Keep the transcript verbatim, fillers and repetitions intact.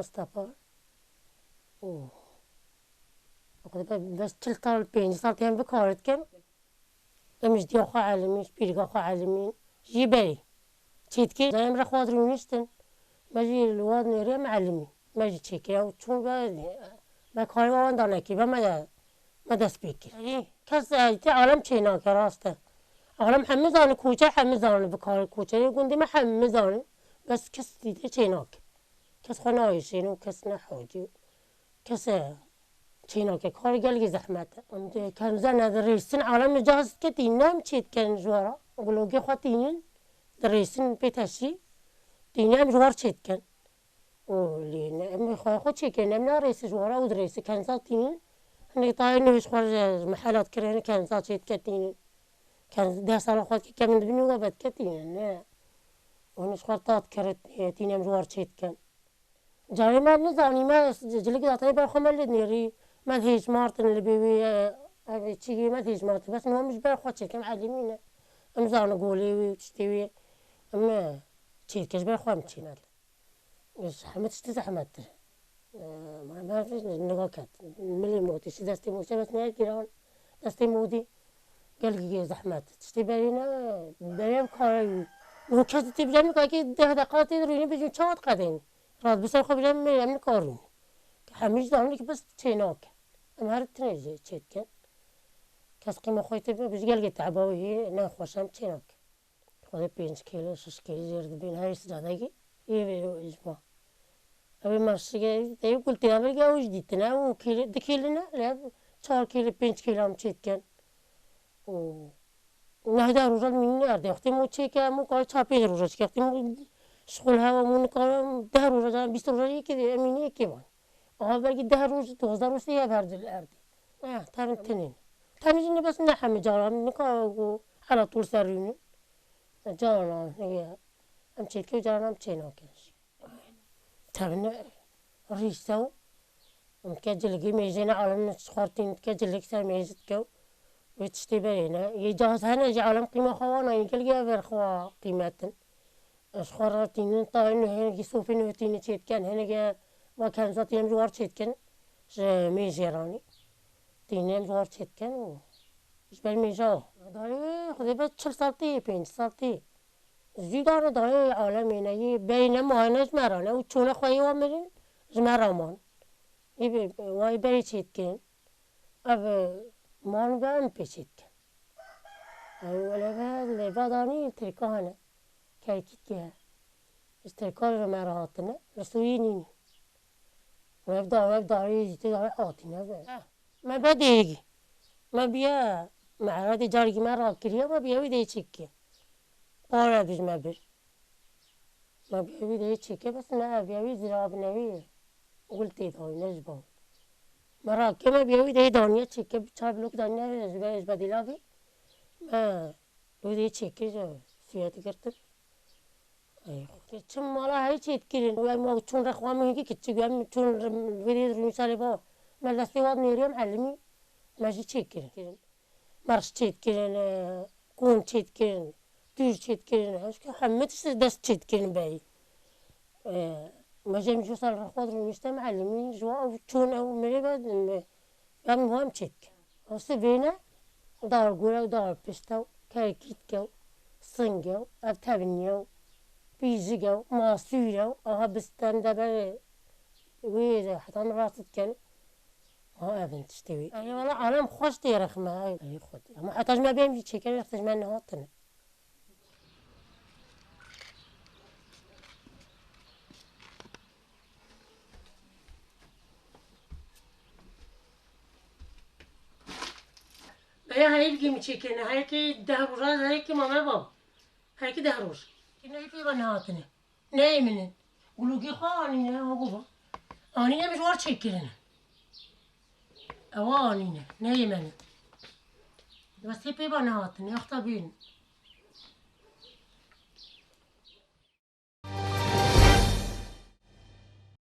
Mustafa. Û. Bes çil sal, pêncî sal têm bi kar dikim. Em ji diya xwe elimîn, ji pîrika xwe elimîn. Jî berî. Çêdikê em re xwe dirûniştin. Me jî li wan nêrê em elimîn. Me jî çêkir ew çûn ve me karê wan danekî ve me de, me dest pê kir. Erê, kes, e, tê alem çê nake, rast e. Alem hemî zane koçer, hemî zane bi karê koçerê gundê me hemî zane. Bes kes dîtê çê nake. Kes xwe nayêşên û kes ne hacî. Kes, e, çênake, karê gelkî zehmet e. Em dê kenza ne dirêsin, alem caz dike tînin, em çê dikin ji wara. Glogê xwe tînin, dirêsin pê teşî. Tînin em ji war çê dikin. Û lê ne, em xwe xwe çêkirin, em narêsin ji wara û dirêsin. Kenza tînin, hinek tayê nû ji xwe ji mehela dikir, hinek kenza çê dike tînin. Kenza deh sala xwe dike, kemin dibin û ve dike tînin, ne. Hûn ji xwe ta dikir, tînin em ji war çê dikin. Carê me nizanî, me cilik datayê ber xwe me lê nêrî, me hêjmartin li bê wê, e, ev çî yê me hêjmartin. Bes niha min ji ber xwe çêkim elimîne. Em zane golê wê û tiştê wê. Em, e, çêdike ji ber xwe em çêne. Ji hemî tiştî zehmettir. E, me, me niga ket. Milê motî, şi destê motî, bes ne giran. Destê modî. Gelkî zehmet. Tiştê berê ne, berê ev kare. Û kes tê bîra min, kakê deh deqa tê rûnî bijî çawa diqedên. Rast bi ser xwe bîra min, em nikarin. Hemî jî zanin ki bes çê nake. Em her tinê jî çê dikin. Kes qîma xwe tê bi, bijî gelkê teba wî hê, ne xweş em çê nake. Xwedê pênc kêle, şeş kêle jêr dibên, her sicadekî yê vê ji ma. Ew ê me şige, ew gul tê, ew ê ew jî dîtine, ew kêle, du kêle ne, lê ev çar kêle, pênc kêle em çê dikin. Û neh deh roja mînî erdê. Wextê mû çêke, mû kar çar pênc roja çêke. Wextê mû şixul hewa mû nikare, deh roja, bîst roja yekê de, em mînî yekê van. Aha belkî deh roj, dozdeh roj tê hev her di li erdê. Eh, tevin tinên. Tevin jî ne bes ne hemî caran, nika ku hela tol ser rûnin. Carana heye. Em çêdike û carana em çê nakin jî. Tevin rîs e û em dike ciligî mêjê ne alem xwartîn dike cilig ser mêjî dike û wê tiştê berê ne. Yê cahaz hene jî alem qîma xwe wana, yê gelgê ver xwe qîmetin. Ji xwe re tînin tayê nû, hinekî sofê nû tînin çê dikin, hinekê va kenza tînin ji war çê dikin, ji mêjê ranî. Tînin ji war çê dikin û ji ber mêja. Dayê Xwedê be çil sal tê, pênc sal tê. Zû dane dayê alemê ne yê, berê ne mayne ji me re ne û çûne xwe yê wa mirin ji me re man. Ê be, wa yê berê çê dikin. Ev, e, man ve em pê çê dikin. Ew wele ve lêva danî Tirka hene. Kerkîkê he. Ji Tirka ji me re hatine. Li Sûriyê nîne. Ev da, ev darê jî tê darê hatine ve. Eh, me be dêrgî. Me biye, me eradê cargî me rakiriye, me biye wî dê çêkiye. Pare bi ji me bir. Me bi wî de yê çêke, bes me ev ya wî zira bi newî gul tê dayî, ne ji ban. Me rake me bi wî de yê daniye çêke, bi çar blok daniye ji be, ji bedîla vî. Me wî de yê çêke ji suya digirtin. Ey Xwedê, çim mala heyî çêdikirin. Em çûn rexwa min hingî kiçik, em çûn wî de rûnî serê ba. Me destê wan nêrî em elimî, me jî çêkirin. Merş çêdikirin, e, kon çêdikirin, tûr çêdikirin, eşke hemî tişt dest çêdikirin beyî. E, me jî em ji sal re xwe dirûnişte, me elimîn ji wan ew çûn ew mirê ve, me, em wan çêdikin. Ew sivêne, dar gure, dar pişte, kerkîtke, singe, ev tevniye, pîjige, masûre, aha bisten de be, wê de heta min rast dikin. Ha, ev in tiştê wî. Ey wele alem xweş tê rexme, ey, ey Xwedê. Ama heta ji me bêm jî çêker, wextê ji me nehatine. Beya heyî bigê min çêkirine, heyekê deh roja, heyekê mame bab. Heyekê deh roj. Kî neyê pê ve nehatine. Neyê min in. Gulûkê xwe anîne, ha bû. Anîne min ji war çêkirine. Ewa anîne. Neyê min in. Westê pê ve nehatine. Wexta bîn.